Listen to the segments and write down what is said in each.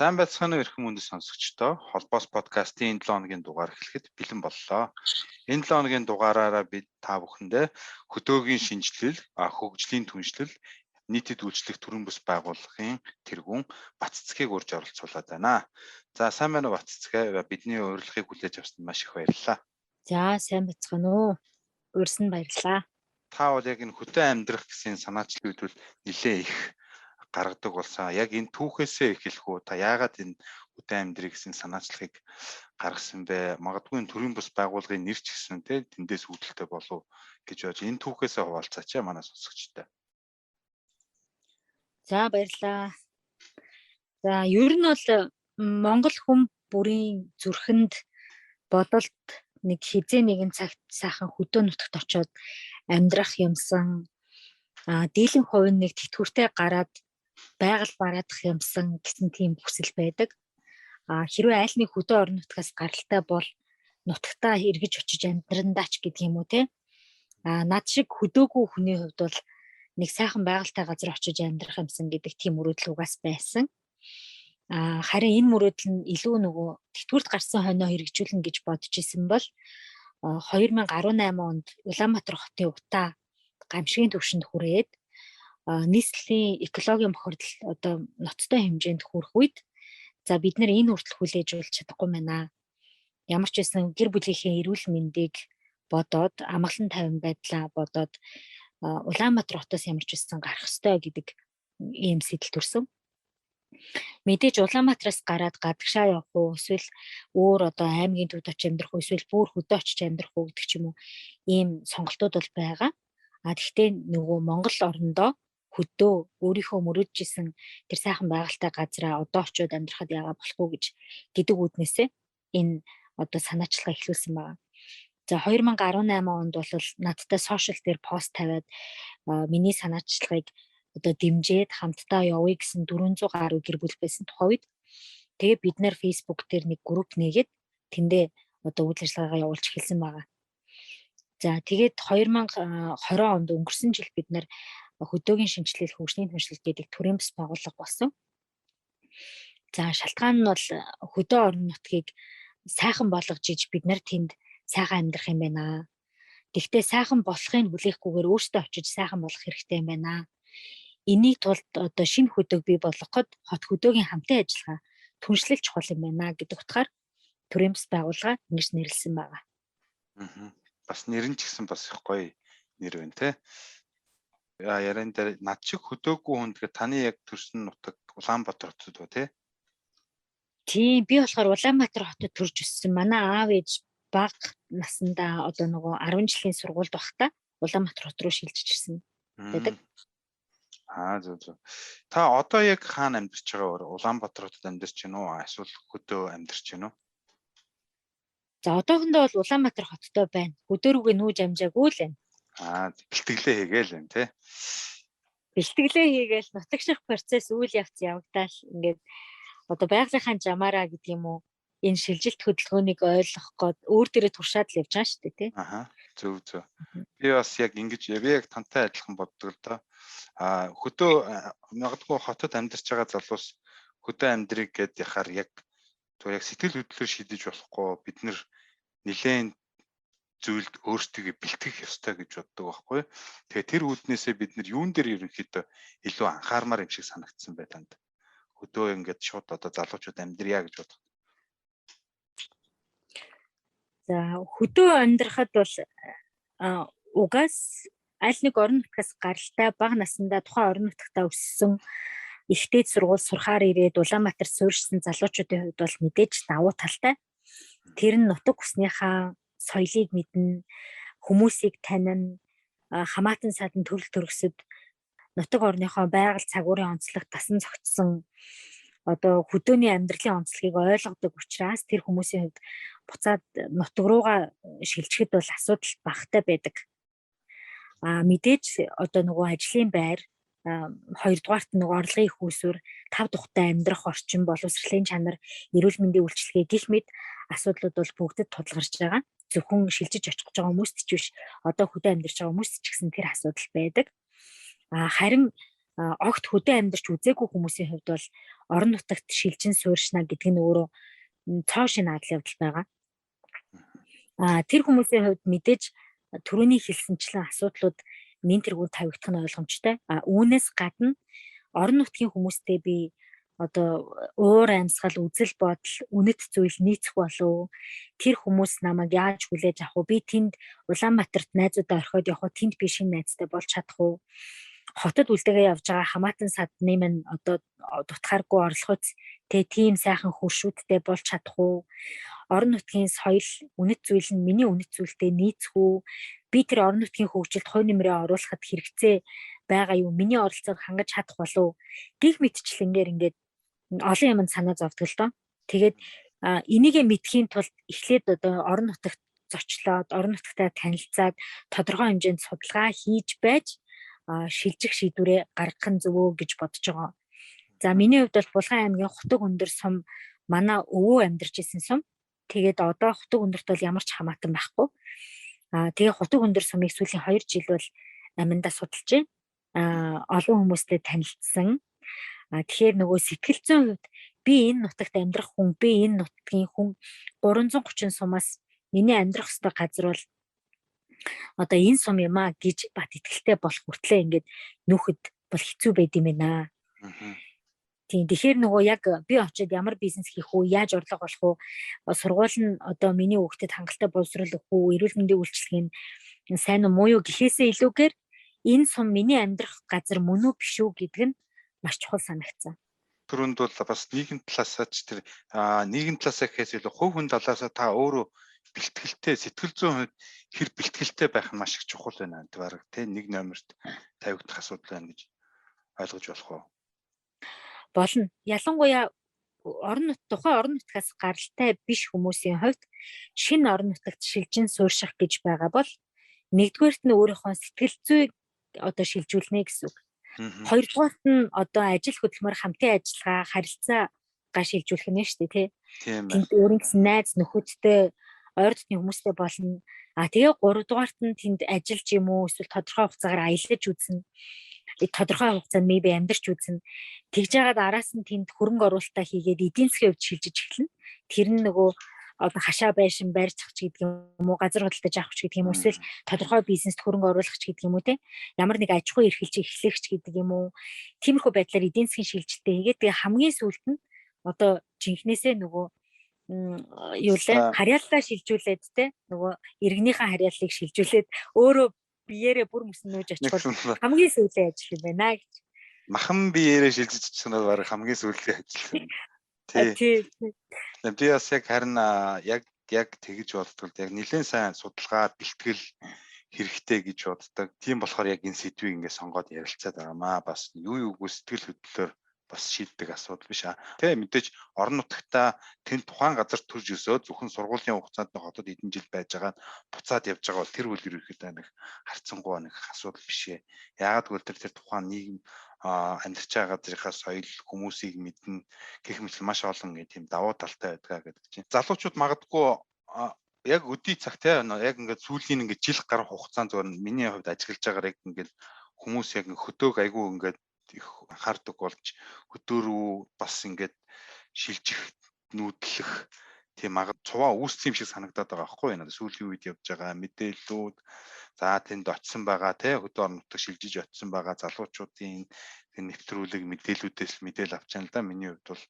Сайн байцгаана уу, эрхэм хүндэт сонсогчдоо. Холбоос подкастын энэ 7 хоногийн дугаар эхлэхэд бэлэн боллоо. Энэ 7 хоногийн дугаараараа бид та бүхэндээ хөдөөгийн шинэчлэл, хөгжлийн түншлэл, нийтэд үйлчлэх төрийн бус байгууллагын тэргүүн Батцэцгийг урьж оролцуулаад байна. За, сайн байна уу, Батцэцгээ? Бидний урилгыг хүлээж авсанд маш их баярлалаа. За, сайн байцгаана уу. Урьсан баярлалаа. Та бол яг энэ хөдөө амьдрах гэсэн санаачлал үед бол нэлээ их гаргадаг болсон. Яг энэ түүхээсээ эхлэх үү? Та яагаад энэ хөдөө амьдрыг гэсэн санаачлагыг гаргасан бэ? Магадгүй энэ төрийн бус байгууллагын нэр ч гэсэн те тэндээс үүдэлтэй болов гэж бодож энэ түүхээсээ хуваалцаач манай сонсогчтой. За, баярлалаа. За, ер нь бол Монгол хүн бүрийн зүрхэнд бодолд нэг хизээ нэгэн цагт сайхан хөдөө нутагт очиод амьдрах юмсан, дийлэн хувь нь нэг тэтгэвртэй гараад байгаль бараадах юмсан гэсэн тийм хүсэл байдаг. Хэрвээ аль нэг хөдөө орон нутгаас гаралтай бол нутагтаа эргэж очиж амьдрандаач гэдэг юм уу те. Над шиг хөдөөгүй хүний хувьд бол нэг сайхан байгальтай газар очиж амьдрах юмсан гэдэг тийм мөрөөдөл угаас байсан. Харин энэ мөрөөдөл нь илүү нөгөө тэтгэврт гарсан хойноо хэрэгжүүлнэ гэж бодож исэн бол 2018 онд Улаанбаатар хотын утаа гамшигын түвшинд хүрээд нийслэлийн экологийн бохирдол одоо ноцтой хэмжээнд хүрэх үед, за, бид нар энэ хүртэл хүлээж болж чадахгүй байна. Ямар ч байсан гэр бүлийнхээ эрүүл мэндийг бодоод, амгалан тайван байдлаа бодоод Улаанбаатар хотоос ямар ч байсан гарах ёстой гэдэг ийм сэтэл төрсөн. Мэдээж Улаанбаатараас гараад гадагшаа явах уу, эсвэл өөр одоо аймгийн төвд очиж амьдрах уу, эсвэл бүр хөдөө очиж амьдрах уу гэдэг ч юм уу, ийм сонголтууд бол байгаа. Тэгэхдээ нөгөө Монгол орондоо хөдөө өөрийнхөө мөрөөдж исэн тэр сайхан байгальтай газраа одоо очиод амьдрахад яагаад болохгүй гэж гэдэг үүднээсээ энэ одоо санаачлагаа эхлүүлсэн байгаа. За, 2018 онд бол надтай сошиал дээр пост тавиад миний санаачлагыг одоо дэмжиж хамтдаа явъя гэсэн 400 гаруй гэр бүл байсан тухай үед. Тэгээ бид нэр Facebook дээр нэг групп нээгээд тэндээ одоо үйл ажиллагаагаа явуулж эхэлсэн байгаа. За, тэгээд 2020 онд, өнгөрсөн жил бид нэр хөдөөгийн шинэчлэл, хөгжлийн түншлэл гэдэг төрийн бус байгууллага болсон. За, шалтгаан нь бол хөдөө орон нутгийг сайхан болгож иж бид нар тэнд сайхан амьдрах юм байна. Тэгвэл сайхан болохыг хүлээхгүйгээр өөрсдөө очиж сайхан болох хэрэгтэй юм байна. Энийг тулд одоо шинэ хөдөг бий болгоход хот хөдөөгийн хамтын ажиллагаа, түншлэл чухал юм байна гэдэг утгаар төрийн бус байгууллага ингэж нэрлэсэн байгаа. Бас нэр нь ч гэсэн бас их гоё нэр байна те. Яриан дээр над шиг хөдөөгүй хүн, тэгэхээр таны яг төрсөн нутаг Улаанбаатар хотод ба тий? Тийм, би болохоор Улаанбаатар хотод төрж өссөн. Манай аав ээж бага насндаа одоо нөгөө 10 жилийн сургуульд байхдаа Улаанбаатар хот руу шилжиж ирсэн байдаг. Зөв, зөв. Та одоо яг хаана амьдарч байгаа вэ? Улаанбаатар хотод амьдарч байна уу? Эсвэл хөдөө амьдарч байна уу? За, одоохондоо бол Улаанбаатар хоттой байна. Хөдөө рүүгээ нүүж амжаагүй л байна. Бэлтгэлээ хийгээл байна тий. Бэлтгэлээ хийгээл нутагших процесс үйл явц явагдаал ингээд одоо байгалийнхаа жамаараа гэдэг юм уу, энэ шилжилт хөдөлгөөнийг ойлгох гээд өөр дээрээ туршаад л явж байгаа шүү дээ тий. Аха, зөв, зөв. Би бас яг ингэж, би яг тантай адилхан боддог л доо. Хөдөө, магадгүй хотод амьдарч байгаа залуус хөдөө амьдрыг гэд яхаар яг зөв яг сэтгэл хөдлөлөөр шийдэж болохгүй, бид нэр нэлээд зүйлд өөрсдийгөө бэлтгэх ёстой гэж боддог байхгүй. Тэгээ тэр үүднээсээ бид нар юун дээр ерөнхийдөө илүү анхаармаар юм шиг санагдсан бай танд? Хөдөө ингээд шууд одоо залуучууд амьдрья гэж бодох. За, хөдөө амьдрахад бол угаас аль нэг орон нутгаас гаралтай, бага насндаа тухайн орон нутгтаа өссөн, ихтэй сургууль сурахаар ирээд Улаанбаатар суурьшсан залуучуудын хувьд бол мэдээж давуу талтай. Тэр нь нутаг усныхаа соёлыг мэднэ, хүмүүсийг танина, хамаатан садан төрөл төрөсөд нутаг орныхоо байгаль цагуурын онцлог, тасан цогцсон одоо хөдөөний амьдралын онцлогийг ойлгодог учраас тэр хүмүүсийн хувьд буцаад нутаг руугаа шилжихэд бол асуудал багатай байдаг. Мэдээж одоо нөгөө ажлын байр, хоёрдугаарт нөгөө орлогын их үүсвэр, тав тухтай амьдрах орчин, боловсролын чанар, эрүүл мэндийн үйлчилгээ гэх мэт асуудлууд бол бүгдэд тулгарч байгаа. Зөвхөн шилжиж очих гэж байгаа хүмүүст ч биш, одоо хөдөө амьдарч байгаа хүмүүст ч гэсэн тэр асуудал байдаг. Харин Огт хөдөө амьдарч үзээгүй хүмүүсийн хувьд бол орон нутагт шилжин суурьшна гэдэг нь өөрөө цоо шинэ адал явдал байгаа. Тэр хүмүүсийн хувьд мэдээж түрүүний хэлсэнчлэн асуудлууд нэн тэргүүр тавигдах нь ойлгомжтой. Үүнээс гадна орон нутгийн хүмүүстэй би одоо уур амьсгал, үзэл бодол, үнэт зүйл нийцэх болов, тэр хүмүүс намайг яаж хүлээж авах вэ? Би тэнд Улаанбаатарт найзуудаа орхиод явах уу? Тэнд би шинэ найзтай болж чадах уу? Хотод үлдээгээ явж байгаа хамаатан садны минь одоо дутхааргүй орлохуйц тэ тийм сайхан хөршүүдтэй болж чадах уу? Орон нутгийн соёл, үнэт зүйл нь миний үнэт зүйлтэй нийцэх үү? Би тэр орон нутгийн хөгжилд хувь нэмрээ оруулахад хэрэгцээ байгаа юу? Миний оролцоог хангаж чадах болов уу? Гэх мэтчлэнгээр ингээд олон юм санаа зовдөг л доо. Тэгээд энийгээ мэдхийн тулд эхлээд одоо орон нутагт зочлоод, орон нутагтай танилцаад, тодорхой хэмжээнд судалгаа хийж байж шилжих шийдвэрээ гаргах нь зөв өө гэж бодож байгаа. За, миний хувьд бол Булган аймгийн Хутаг өндөр сум манай өвөө амьдарч исэн сум. Тэгээд одоо Хутаг өндөрт бол ямар ч хамаатан байхгүй. Тэгээ Хутаг өндөр сумыг сүүлийн 2 жил бол аминдаа судалж байна. Олон хүмүүстэй танилцсан. Тэгэхээр нөгөө сэтгэл зүйн хувьд би энэ нутагт амьдрах хүн, би энэ нутгийн хүн, 330 сумаас миний амьдрах ёстой газар бол одоо энэ сум юм а гэж бат итгэлтэй болох хүртлээ ингээд нүүхэд бол хэцүү байд юм байна. Тийм, тэгэхээр нөгөө яг би очиод ямар бизнес хийх үү, яаж орлого олох уу, сургууль нь одоо миний хүүхдэд хангалттай боловсрол өгөх үү, эрүүл мэндийн үйлчилгээ нь сайн уу муу юу гэхээсээ илүүгээр энэ сум миний амьдрах газар мөн үү, биш үү гэдэг нь маш чухал санагдсан. Түрүүнд бол бас нийгэм талаасаа ч тэр нийгэм талаасаа гэхээс илүү хувь хүн талаасаа та өөрөө бэлтгэлтэй, сэтгэл зүйн хувьд хэр бэлтгэлтэй байх нь маш их чухал байна. Тэр бараг тий нэг номерт тавигдах асуудал байна гэж ойлгож болох уу? Болно. Ялангуяа орон нут тухайн орон нутгаас гаралтай биш хүмүүсийн хувьд шинэ орон нутагт шилжин суурших гэж байгаа бол нэгдүгээрт нь өөрийнхөө сэтгэл зүйг одоо шилжүүлнэ гэсэн үг. Хоёрдугаарт нь одоо ажил хөдөлмөр, хамтын ажиллагаа, харилцаагаа шилжүүлэх нь шүү дээ, тий. Тэнд өөрийн гэсэн найз нөхөдтэй, ойр дотны хүмүүстэй болно. Тэгээ гуравдугаарт нь тэнд ажиллаж юм уу, эсвэл тодорхой хугацаагаар аялаж үзнэ. Тодорхой хугацаанд maybe амьдарч үзнэ. Тэгж яагаад араас нь тэнд хөрөнгө оруулалтаа хийгээд эдийн засгийн хувьд шилжиж эхэлнэ. Тэр нь нөгөө одоо хашаа байшин барьж авах ч гэдэг юм уу, газар худалдаж авах ч гэдэг юм уу, эсвэл тодорхой бизнест хөрөнгө оруулах ч гэдэг юм уу, те. Ямар нэг аж ахуй эрхэлж эхлэх ч гэдэг юм уу. Тиймэрхүү байдлаар эдийн засгийн шилжилтээ хийгээд тэгээ хамгийн сүүлд нь одоо жинхнээсээ нөгөө юу лээ, харьяаллаа шилжүүлээд, те, нөгөө иргэнийхээ харьяаллыг шилжүүлээд өөрөө биеэрээ бүр мөсөн нүүж очиход хамгийн сүүлийн ажил юм байна гэж. Махан биеэрээ шилжиж очих нь баг хамгийн сүүлийн ажил юм. Тий. Би бас яг харин яг тэгж боддог. Яг нэлээд сайн судалгаа, бэлтгэл хэрэгтэй гэж боддог. Тийм болохоор яг энэ сэдвийг ингээд сонгоод ярилцаад байгаамаа. Бас юу юугүй сэтгэл хөдлөлөөр бас шийддэг асуудал биш аа. Тэ, мэдээж орон нутагта тэнд тухайн газар төрж өсөөд зөвхөн сургуулийн хугацаанд нь хотод хэдэн жил байж байгаа, буцаад явж байгаа бол тэр үйл ерөнхийдөө нэг харьцангуй нэг асуудал биш ээ. Яагаад гэвэл тэр тухайн нийгэм, амьдарч байгаа газрынхаа соёл, хүмүүсийг мэднэ гэх мэт маш олон ингэ тийм давуу талтай байдгаа гэдэг чинь. Залуучууд магадгүй яг өдий цаг, те, яг ингээд сүүлийн ингээд жил гарах хугацаанд зөвхөн миний хувьд ажиглаж байгаагаар яг ингээд хүмүүс яг хөдөөх айгүй ингээд их анхаардаг болж хөдөө рүү бас ингээд шилжих, нүүдлэх тийм магад цуваа үүссэн юм шиг санагдаад байгаа байхгүй юу? Сүүлийн үед явж байгаа мэдээллүүд, за тэнд очисон байгаа, те, хөдөө орон нутаг шилжиж очисон байгаа залуучуудын тэр нэвтрүүлэг мэдээллүүдээс мэдээлэл авч яана л да миний хувьд бол.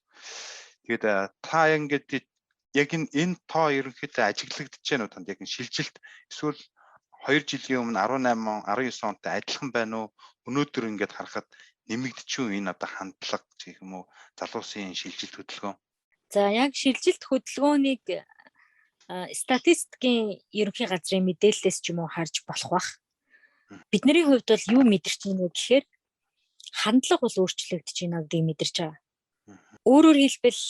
Тэгээд та яг ингээд яг энэ тоо ерөнхийдөө ажиглагдаж байна уу танд, яг энэ шилжилт эсвэл 2 жилийн өмнө 18 он, 19 онтой адилхан байна уу? Өнөөдөр ингээд харахад нэмэгдчихүү энэ одоо хандлага гэх юм уу, залуусын шилжилт хөдөлгөөн? За, яг шилжилт хөдөлгөөнийг статистикийн ерөнхий газрын мэдээллээс ч юм уу харж болох бах. Бидний хувьд бол юу мэдэрч байна вэ гэхээр хандлага бол өөрчлөгдөж байна гэдгийг мэдэрч байгаа. Өөрөөр хэлбэл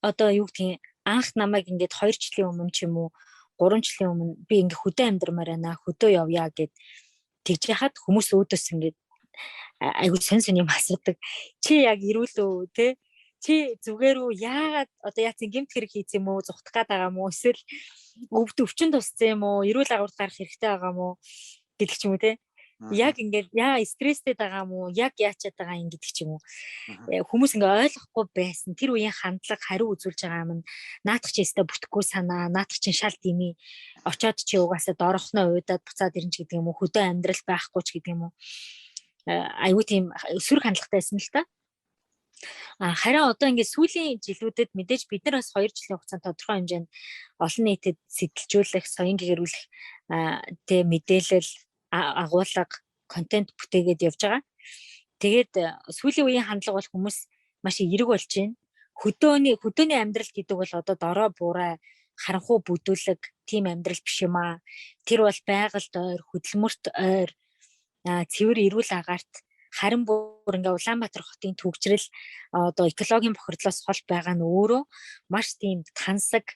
одоо юу гэдгийг, анх намайг ингээд 2 жилийн өмнө ч юм уу, 3 жилийн өмнө би ингээд хөдөө амьдрмаар байна, хөдөө явъя гэд тэгж яхад хүмүүс өөдөөс ингээд айгуу сон сон юм асуудаг. Чи яг эрүүл үү, те? Чи зүгээр үү? Яагаад одоо яац гэмт хэрэг хийц юм уу? Зугтах гээд байгаа юм уу? Эсвэл өвд өвчин туссан юм уу? Эрүүл агуурт гарах хэрэгтэй байгаа юм уу? Гэдэг ч юм уу, те. Яг ингээд яа стресстэй байгаа юм уу? Яг яачаад байгаа юм гэдэг ч юм уу. Хүмүүс ингээ ойлгохгүй байсан. Тэр үеийн хандлага хариу үзүүлж байгаа юм нь наадах чи өстой бүтэхгүй санаа, наадах чинь шал дими. Очоод чи угаасаа доорхноо уйдаад буцаад ирнэ ч гэдэг юм уу. Хөдөө амьдрал байхгүй ч гэдэг юм уу. Айгүй тийм сөрөг хандлагатай байсан л та. Харин одоо ингээд сүүлийн жилүүдэд мэдээж бид нар бас 2 жилийн хугацаанд тодорхой хэмжээнд олон нийтэд сэтэлжүүлэх, соён гэрүүлэх тэ мэдээлэл агуулга, контент бүтээгээд явж байгаа. Тэгээд сүүлийн үеийн хандлага бол хүмүүс маш эерэг болж байна. Хөдөөний амьдрал гэдэг бол одоо дорой буурай, харанхуй бүдүүлэг тийм амьдрал биш юм аа. Тэр бол байгальд ойр, хөдөлмөрт ойр, цэвэр эрүүл агаарт, харин бүр ингээ Улаанбаатар хотын түгжрэл, одоо экологийн бохирдлоос хол байгаа нь өөрөө маш тийм тансаг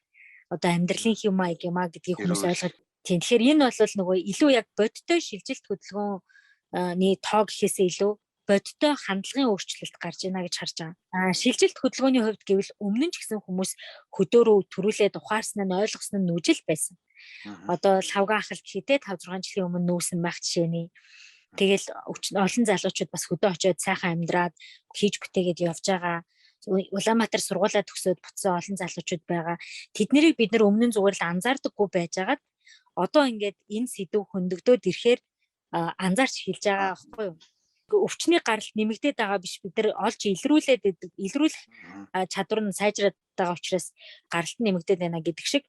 одоо амьдралын хэв маяг юм а гэдгийг хүмүүс ойлгож. Тийм, тэгэхээр энэ бол нөгөө илүү яг бодиттой шилжилт хөдөлгөөний тоо гэхээсээ илүү бодиттой хандлагын өөрчлөлт гарч байна гэж харж байгаа. Шилжилт хөдөлгөөний хувьд гэвэл өмнө нь ч гэсэн хүмүүс хөдөөрөө төрүүлээд ухаарсан нь, ойлгосон нь нүжил байсан. Одоо лавга ахал гэхдээ 5 6 жилийн өмнө нүүсэн байх жишээний. Тэгэл олон залуучууд бас хөдөө очиод сайхан амьдраад хийж бүтээгээд явж байгаа. Улаанбаатар сургуулаа төгсөөд буцсан олон залуучууд байгаа. Тэднийг бид нар өмнө нь зүгээр л анзаардаггүй байжгаад одоо ингээд энэ сэдв хөндөгдөөд ирэхээр анзаарч эхэлж байгаа байхгүй юу? Өвчний гаралт нэмэгдээд байгаа биш, бид нар олж илрүүлээд илрүүлэх чадвар нь сайжраад байгаа учраас гаралт нь нэмэгдээд байна гэдэг шиг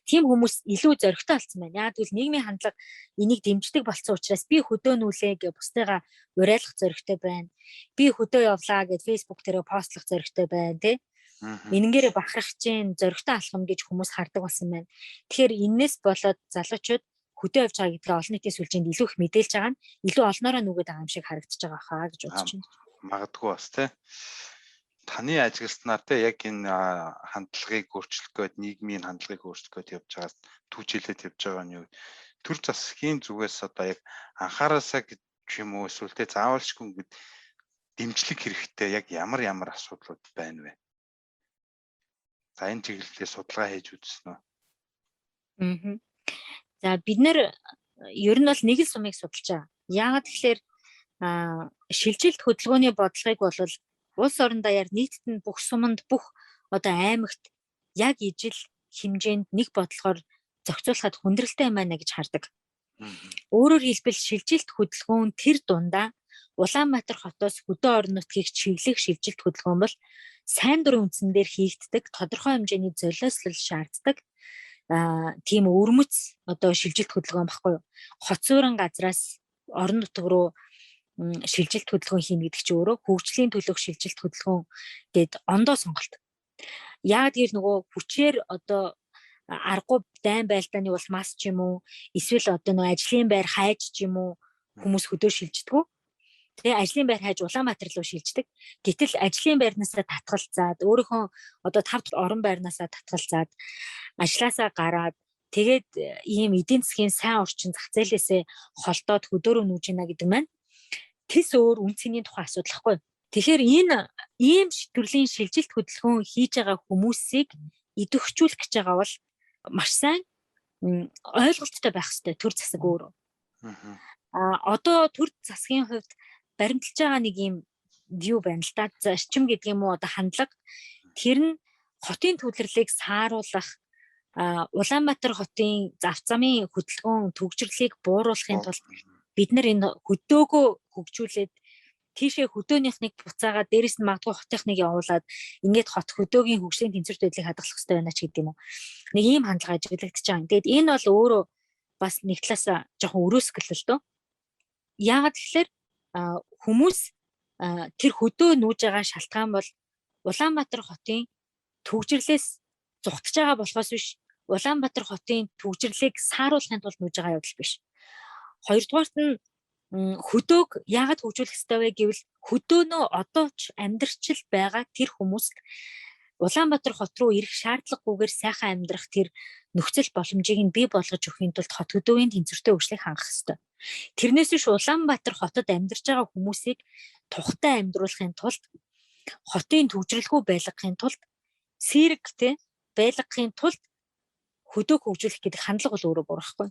тийм хүмүүс илүү зоригтой болсон байна. Яг гэвэл нийгмийн хандлага энийг дэмждэг болсон учраас би хөдөөнүүлээ гэж бусдыгаа уриалгах зоригтой байна. Би хөдөө явлаа гэж Facebook дээр постлох зоригтой байна, тий. Энэнгээрээ бахарх чинь зоригтой алхам гэж хүмүүс хардаг болсон байна. Тэгэхээр энээс болоод залуучууд хөдөө явж байгаа гэдгээ олон нийтийн сүлжээнд илүү их мэдээлж байгаа нь илүү олноороо нүгэд байгаа юм шиг харагдаж байгаа хаа гэж бодож байна. Магадгүй бас тий. Таны ажигласнаар те яг энэ хандлагыг өөрчлөх гээд, нийгмийн хандлагыг өөрчлөх гээд явж байгаа, түүжээлээд явж байгаа нь юу? Төр засгийн зүгээс одоо яг анхаараасаа гэж юм уу, эсвэл те заавалчгүй ингээд дэмжлэг хэрэгтэй яг ямар ямар асуудлууд байна вэ? За, энэ чиглэлээр судалгаа хийж үзсэн үү? Аа. За, бид нэр ер нь бол нэг л сумыг судалж байгаа. Яагаад тэгэхээр шилжилт хөдөлгөөний бодлогыг бол улс орон даяар нийтэд нь бүх суманд, бүх одоо аймагт яг ижил хэмжээнд нэг бодлогоор зохицуулахад хүндрэлтэй юм байна гэж хардаг. Өөрөөр хэлбэл шилжилт хөдөлгөөн тэр дундаа Улаанбаатар хотоос хөдөө орон нутгийг чиглэх шилжилт хөдөлгөөн бол сайн дурын үндсэн дээр хийгддэг, тодорхой хэмжээний золиослол шаарддаг тийм өвөрмөц одоо шилжилт хөдөлгөөн баггүй юу? Хот суурин газраас орон нутг руу шилжилт хөдөлгөөн хийнэ гэдэг чинь өөрөө хөгжлийн төлөөх шилжилт хөдөлгөөн гээд ондоо сонголт. Яг гэвэл нөгөө хүчээр одоо аргагүй дайн байлдааны улмаас ч юм уу, эсвэл одоо нөгөө ажлын байр хайж ч юм уу хүмүүс хөдөө шилждэг. Тэгээ ажлын байр хайж Улаанбаатар руу шилждэг. Гэтэл ажлын байрнаасаа татгалзаад, өөрийнхөө одоо 5 дахь орон байрнаасаа татгалзаад, ажлаасаа гараад, тэгээд ийм эдийн засгийн сайн орчин зах зээлээсээ холдоод хөдөөрөө нүүж гинэ гэдэг маань тэс өөр үн цэний тухай асуудал хгүй. Тэгэхээр энэ ийм төрлийн шилжилт хөдөлгөөн хийж байгаа хүмүүсийг идэвхжүүлэх гэж байгаа бол маш сайн ойлголттой байх хэрэгтэй төр засаг өөрөө. Одоо төр засгийн хувьд баримталж байгаа нэг ийм юу байна л да. Зарчим гэдэг юм уу, одоо хандлага. Тэр нь хотын төвлөрлийг сааруулах, Улаанбаатар хотын зав замын хөдөлгөөн төгжрлийг бууруулахын тулд бид нар энэ хөдөөгөө хөгжүүлээд, тийшээ хөдөөнийхнийг буцаагаад, дээрэс нь магадгүй хотынхныг явуулаад, ингээд хот хөдөөгийн хөгжлийн тэнцвэрт байдлыг хадгалах хэрэгтэй байна ч гэдэг юм уу. Нэг ийм хандлага ажиглагдчихж байгаа. Тэгээд энэ бол өөрөө бас нэг талаас жоохон өрөөсгөл л дөө. Яагаад тэгэхээр хүмүүс тэр хөдөө нүүж байгаа шалтгаан бол Улаанбаатар хотын түгжрлээс зугтаж байгаа болохоос биш, Улаанбаатар хотын түгжрлийг сааруулахын тулд нүүж байгаа явдал биш. Хоёрдугаарт нь хөдөөг яагаад хөгжүүлэх ёстой вэ гэвэл хөдөөнөө одоо ч амьдрчил байгаа тэр хүмүүст Улаанбаатар хот руу ирэх шаардлагагүйгээр сайхан амьдрах тэр нөхцөл боломжийг нь бий болгож өгөхийн тулд хот хөдөөгийн тэнцвэртэй хөгжлийг хангах ёстой. Тэрнээс биш Улаанбаатар хотод амьдарч байгаа хүмүүсийг тухтай амьдруулахын тулд, хотын төвжрэлгүй байлгахын тулд, сэрэг те байлгахын тулд хөдөөх хөгжүүлэх гэдэг хандлага бол өөрөө буруу байхгүй.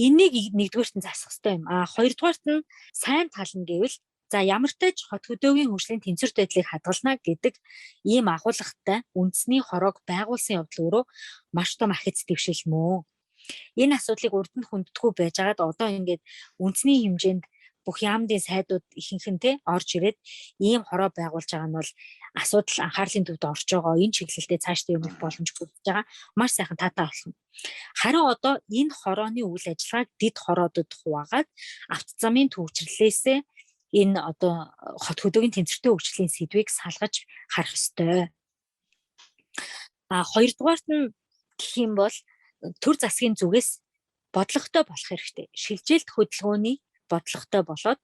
Энийг нэгдүгээрт нь засах хэрэгтэй юм. А хоёрдугаарт нь сайн тал нь гэвэл за ямартай ч хот хөдөөгийн хөгжлийн тэнцвэрт байдлыг хадгална гэдэг ийм агуулгатай үндэсний хороог байгуулсан явдал өөрөө маш том ахиц дэвшил мөө. Энэ асуудлыг урд нь хүндэтгүү байжгаад одоо ингээд үндэсний хэмжээнд бүх яамдын сайдууд ихэнх нь те орж ирээд ийм хороо байгуулж байгаа нь бол асуудал анхаарлын төвд орж байгаа. Энэ чиглэлдээ цаашдаа юм их боломж бүрдэж байгаа. Маш сайхан таатай болох нь. Харин одоо энэ хорооны үйл ажиллагааг дэд хороодод хуваагаад авто замын төвчрлээсээ энэ одоо хот хөдөөгийн тэнцвэртэй хөгжлийн сэдвийг салгаж харах ёстой. А хоёрдугаарт нь гэх юм бол төр засгийн зүгээс бодлоготой болох хэрэгтэй. Шилжилт хөдөлгөөний бодлоготой болоод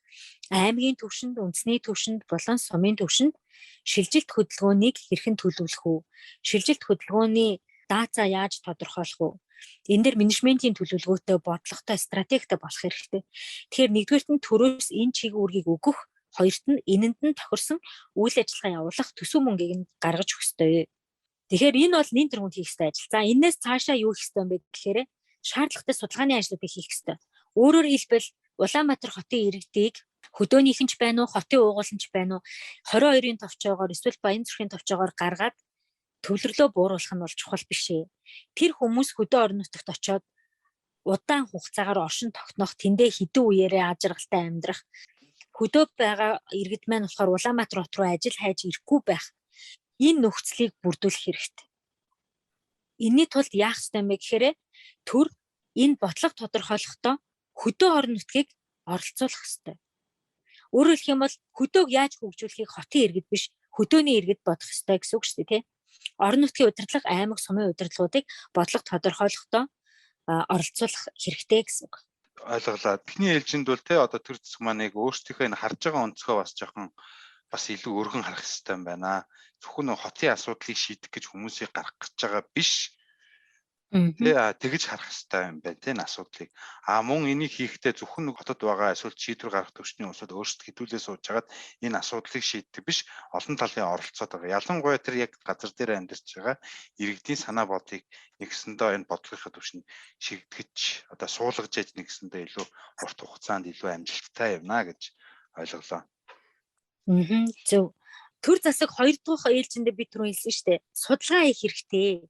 аймгийн түвшинд, үндэсний түвшинд болон сумын түвшинд шилжилт хөдөлгөөнийг хэрхэн төлөвлөх үү? Шилжилт хөдөлгөөний даацаа яаж тодорхойлох вэ? Энэ дээр менежментийн төлөвлөгөөтэй, бодлоготой, стратегтэй болох хэрэгтэй. Тэгэхээр нэгдүгээрт нь төрөөс энэ чиг үүргийг өгөх, хоёрт нь энэнд нь тохирсон үйл ажиллагаа явуулах төсөв мөнгийг нь гаргаж өгөх ёстой. Тэгэхээр энэ бол нэн тэргуунд хийх ёстой ажил. За энээс цаашаа юу хийх ёстой юм бэ гэхээр шаардлагатай судалгааны ажлуудыг хийх ёстой. Өөрөөр хэлбэл Улаанбаатар хотын иргэдийг хөдөөнийхэн ч байна уу, хотын уугуулн ч байна уу 22-ын товчоогоор эсвэл Баян зүрхийн товчоогоор гаргаад төвлөрлөө бууруулах нь бол чухал биш ээ. Тэр хүмүүс хөдөө орон нутагт очиод удаан хугацаагаар оршин тогтнох, тэндээ хэдэн үеэрээ аз жаргалтай амьдрах, хөдөө байгаа иргэд маань болохоор Улаанбаатар хот руу ажил хайж ирэхгүй байх энэ нөхцөлийг бүрдүүлэх хэрэгтэй. Энэний тулд яах ёстой юм бэ гэхээр төр энэ бодлого тодорхойлохдоо хөдөө орон нутгийг оролцуулах ёстой. Өөрөөр хэлэх юм бол хөдөөг яаж хөгжүүлэхийг хотын иргэд биш, хөдөөний иргэд бодох ёстой гэсэн үг шүү дээ, тий? Орон нутгийн удирдлага, аймаг, сумын удирдлагуудыг бодлого тодорхойлохдоо оролцуулах хэрэгтэй гэсэн үг. Ойлголоо. Эхний ээлжинд бол те одоо төр зэсэг маань яг өөрсдийнхөө энэ харж байгаа өнцгөө бас жоохон бас илүү өргөн харах хэрэгтэй юм байна. Зөвхөн хотын асуудлыг шийдэх гэж хүмүүсийг гаргах гэж байгаа биш. Тэ тэгж харах хэрэгтэй юм байна тийм асуудлыг. А мөн энийг хийхдээ зөвхөн нэг хотод байгаа эсвэл шийдвэр гаргах төвчний улсууд өөрсдөө хэдүүлээ сууж хагаад энэ асуудлыг шийддэг биш, олон талын оролцоод байгаа. Ялангуяа тэр яг газар дээр амьдарч байгаа иргэдийн санаа бодлыг нэгсэндээ энэ бодлогынхаа төвшөнд шигтгэж одоо суулгаж яж нэгсэндээ илүү урт хугацаанд илүү амжилттай явна гэж ойлголоо. Зөв. Төр засаг хоёр дахь ээлжиндээ би түрүү хэлсэн шүү дээ. Судалгаа хийх хэрэгтэй.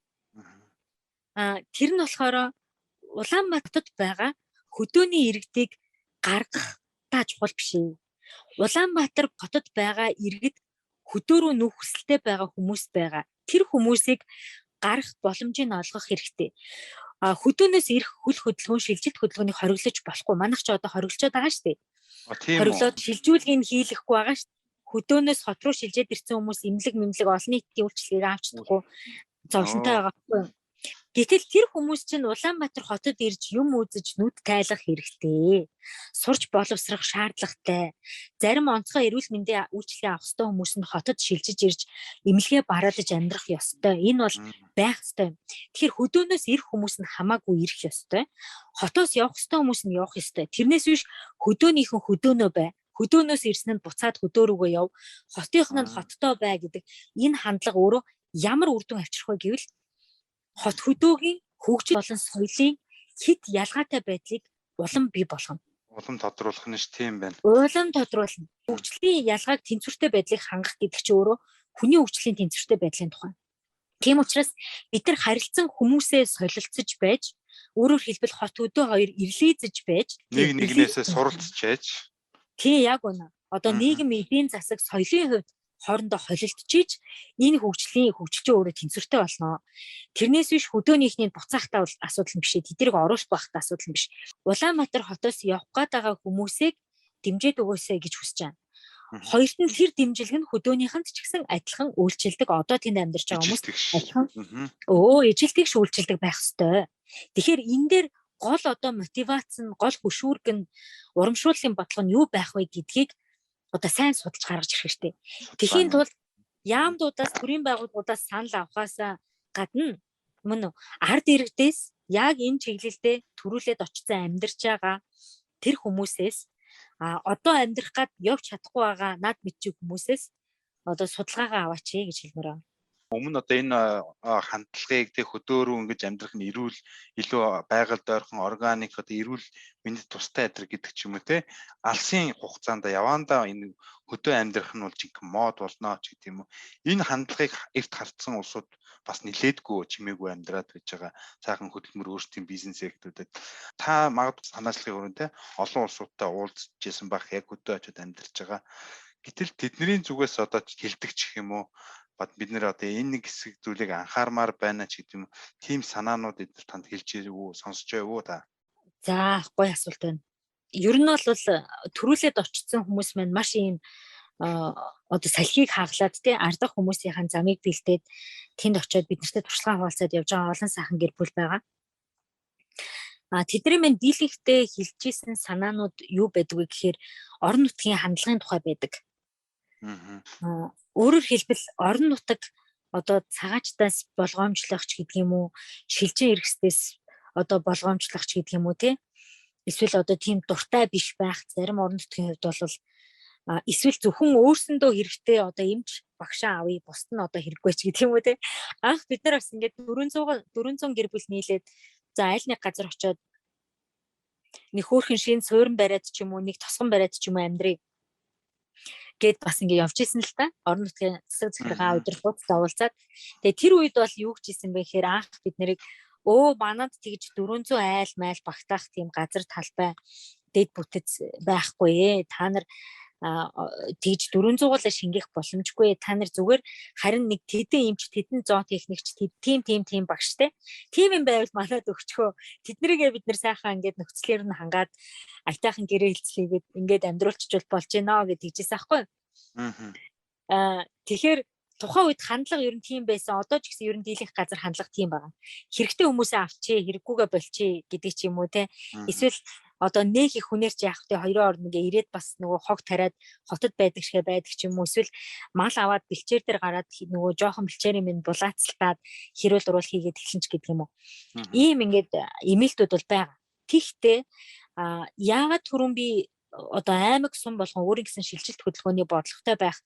Тэр нь болохоор Улаанбаатарт байгаа хөдөөний иргэдийг гаргах та чухал биш ээ. Улаанбаатар хотод байгаа иргэд хөдөө рүү нүүх хүсэлтэй байгаа хүмүүс байгаа. Тэр хүмүүсийг гарах боломжийг олгох хэрэгтэй. Хөдөөнөөс ирэх хөл хөдөлгөөн, шилжилт хөдөлгөөнийг хориглож болохгүй. Манайх ч одоо хориглочод байгаа шүү дээ. Хориглоод шилжүүлгийг нь хийлэхгүй байгаа шүү дээ. Хөдөөнөөс хот руу шилжээд ирсэн хүмүүс эмнэлэг мэмлэг олон нийтийн үйлчилгээг авч чадахгүй зовлонтой байгаа байхгүй юу? Гэтэл тэр хүмүүс чинь Улаанбаатар хотод ирж юм үзэж нүд тайлах хэрэгтэй. Сурч боловсрох шаардлагатай. Зарим онцгой эрүүл мэндийн үйлчилгээ авах ёстой хүмүүс нь хотод шилжиж ирж эмнэлгээ бараалаж амьдрах ёстой. Энэ бол байх ёстой юм. Тэгэхээр хөдөөнөөс ирэх хүмүүс нь хамаагүй ирэх ёстой. Хотоос явах ёстой хүмүүс нь явах ёстой. Тэрнээс биш хөдөөнийхэн хөдөөнөө бай. Хөдөөнөөс ирсэн нь буцаад хөдөө рүүгээ яв. Хотынх нь хоттой бай гэдэг энэ хандлага өөрөө ямар үр дүн авчрах вэ гэвэл хот хөдөөгийн хөгжил болон соёлын хит ялгаатай байдлыг улам бий болгоно. Улам тодруулах нь ш тийм байна. Улам тодруулна. Хөгжлийн ялгааг тэнцвэртэй байдлыг хангах гэдэг чинь өөрөө хүний хөгжлийн тэнцвэртэй байдлын тухай. Тийм учраас бид нар харилцан хүмүүсээ солилцож байж, өөрөөр хэлбэл хот хөдөө хоёр ирлийзэж байж, нэг нэгнээсээ суралцж байж. Тийм яг үнэ. Одоо нийгэм эдийн засаг соёлын хувьд хоорондоо холилдож энэ хөгжлийн хөгжилчөө өөрөө тэнцвэртэй болно. Тэрнээс биш хөдөөнийхний буцаахтаа бол асуудал нь биш ээ. Тэднийг оруулах байхтай асуудал нь биш. Улаанбаатар хотоос явах гээд байгаа хүмүүсийг дэмжиж өгөөсэй гэж хүсэж байна. Хоёрт нь тэр дэмжлэг нь хөдөөнийхэнд ч гэсэн адилхан үйлчилдэг. Одоо тэнд амьдарч байгаа хүмүүс адилхан ижил тэгш үйлчилдэг байх ёстой. Тэгэхээр энэ дээр гол одоо мотивац нь, гол хөшүүрэг нь, урамшууллын бодлого нь юу байх вэ гэдгийг одоо сайн судалж гаргаж ирэх хэрэгтэй. Тэхийн тулд яамдуудаас, төрийн байгууллагуудаас санал авахаас гадна мөн үү ард иргэдээс яг энэ чиглэлдээ төрүүлээд очсон амьдарч байгаа тэр хүмүүсээс одоо амьдрах гад явж чадахгүй байгаа над мэдчих хүмүүсээс одоо судалгаагаа аваач гэж хэлмээр байна. Өмнө одоо энэ хандлагыг тэг хөдөөрөө ингэж амьдрах нь эрүүл, илүү байгальд ойрхон, органик, одоо эрүүл мэндэд тустай амьдрах гэдэг ч юм уу те. Алсын хугацаанд явандаа энэ хөдөө амьдрах нь бол жинхэнэ мод болно ч гэдэг юм уу. Энэ хандлагыг эрт хардсан улсууд бас нилээдгүй чимээгүй амьдраад байж байгаа. Сайхан хөдөлмөр, өөрсдийн бизнес сектүүдэд та магадгүй санаачлагын өрөөнд те олон улсуудтай уулзж исэн байх, яг хөдөө очиод амьдарч байгаа. Гэтэл тэдний зүгээс одоо хилдэг ч гэх юм уу, бид нэр одоо энэ нэг хэсэг зүйлийг анхаармаар байна ч гэдэг юм, тийм санаанууд эдгээр танд хэлж ирв үү, сонсч байв уу та? За, гоё асуулт байна. Ер нь бол төрүүлээд очсон хүмүүс маань маш ийм одоо салхийг хаглаад тий ардах хүмүүсийн замыг бэлдээд тэнд очиод бид нартай туршлагаа хуваалцаад явж байгаа олон сайхан гэр бүл байгаа. А тэдний минь дийлэнхтэй хэлж исэн санаанууд юу байдаг вэ гэхээр орон нутгийн хандлагын тухай байдаг. Өөрөөр хэлбэл орон нутаг одоо цагаачдаас болгоомжлох ч гэдэг юм уу, шилжин эргэсдээс одоо болгоомжлох ч гэдэг юм уу тий. Эсвэл одоо тийм дуртай биш байх зарим орон нутгийн хувьд бол эсвэл зөвхөн өөрсөндөө хэрэгтэй одоо эмч багшаа авъя, бусд нь одоо хэрэггүй ч гэдэг юм уу те. Анх бид нар бас ингээд 400 гэр бүл нийлээд за аль нэг газар очиод нэг хөөрхөн шин суурин бариад ч юм уу, нэг тосгон бариад ч юм уу амьдрыг гэд бас ингээд явж исэн л та. Орон нутгийн засаг захиргаа удирдлагуудтай уулзаад тэгээ тэр үед бол юу гэж исэн бэ гэхээр анх бид нарыг манад тэгж 400 айл майл багтаах тийм газар талбай дэд бүтэц байхгүй ээ. Та нар тэгж 400-уулаа шингээх боломжгүй. Та нар зүгээр харин нэг тэдэн эмч, тэдэн зоо техникч, тийм тийм тийм багштай. Тийм юм байвал манад өгчхөө. Тэднийгээ бид нар сайхан ингээд нөхцлөөр нь хангаад аятайхан гэрээ хэлцлийгээд ингээд амьдруулчих болж гинэ гэж тэгжсэн аахгүй. Тэгэхээр тухайн үед хандлага ер нь тийм байсан. Одоо ч гэсэн ер нь дийлэнх газар хандлага тийм байгаа. Хэрэгтэй хүмүүсээ авчээ, хэрэггүйгээ болчихъя гэдэг ч юм уу те. Эсвэл одоо нэх их хүнээр чи яах вэ? Хоёрын орн ингээ ирээд бас нөгөө хог тариад хотод байдаг шигэ байдаг ч юм уу. Эсвэл мал аваад бэлчээр дээр гараад нөгөө жоохон бэлчээрийн минь булаацалтаад хэрүүл уруул хийгээд эхлэн ч гэдэг юм уу. Ийм ингээд эмээлтүүд бол байгаа. Тэгтээ яагаад түрүүн би одоо аймаг сум болгон өөрийн гэсэн шилжилт хөдөлгөөний бодлоготой байх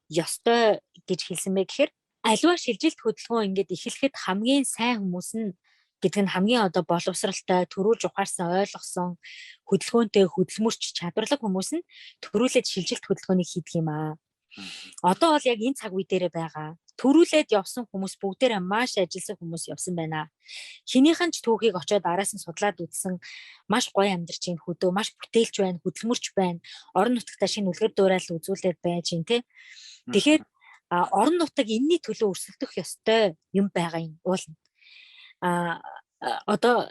ёстой гэж хэлсэн бэ гэхээр аливаа шилжилт хөдөлгөөн ингээд эхлэхэд хамгийн сайн хүмүүс нь гэдэг нь хамгийн одоо боловсралтай, төрүүлж ухаарсан, ойлгосон, хөдөлгөөнтэй, хөдөлмөрч, чадварлаг хүмүүс нь төрүүлээд шилжилт хөдөлгөөнийг хийдэг юм аа. Одоо бол яг энэ цаг үе дээрээ байгаа. Төрүүлээд явсан хүмүүс бүгдээрээ маш ажилласан хүмүүс явсан байна. Хинийхэн ч түүхийг очиод араас нь судлаад үзсэн, маш гоё амьдарч байна хөдөө, маш бүтээлч байна, хөдөлмөрч байна. Орон нутагтаа шинэ үлгэр дуурайл үзүүлээд байж гин тэ. Тэгэхээр орон нутаг энэний төлөө өрсөлдөх ёстой юм байгаа юм уулна. Одоо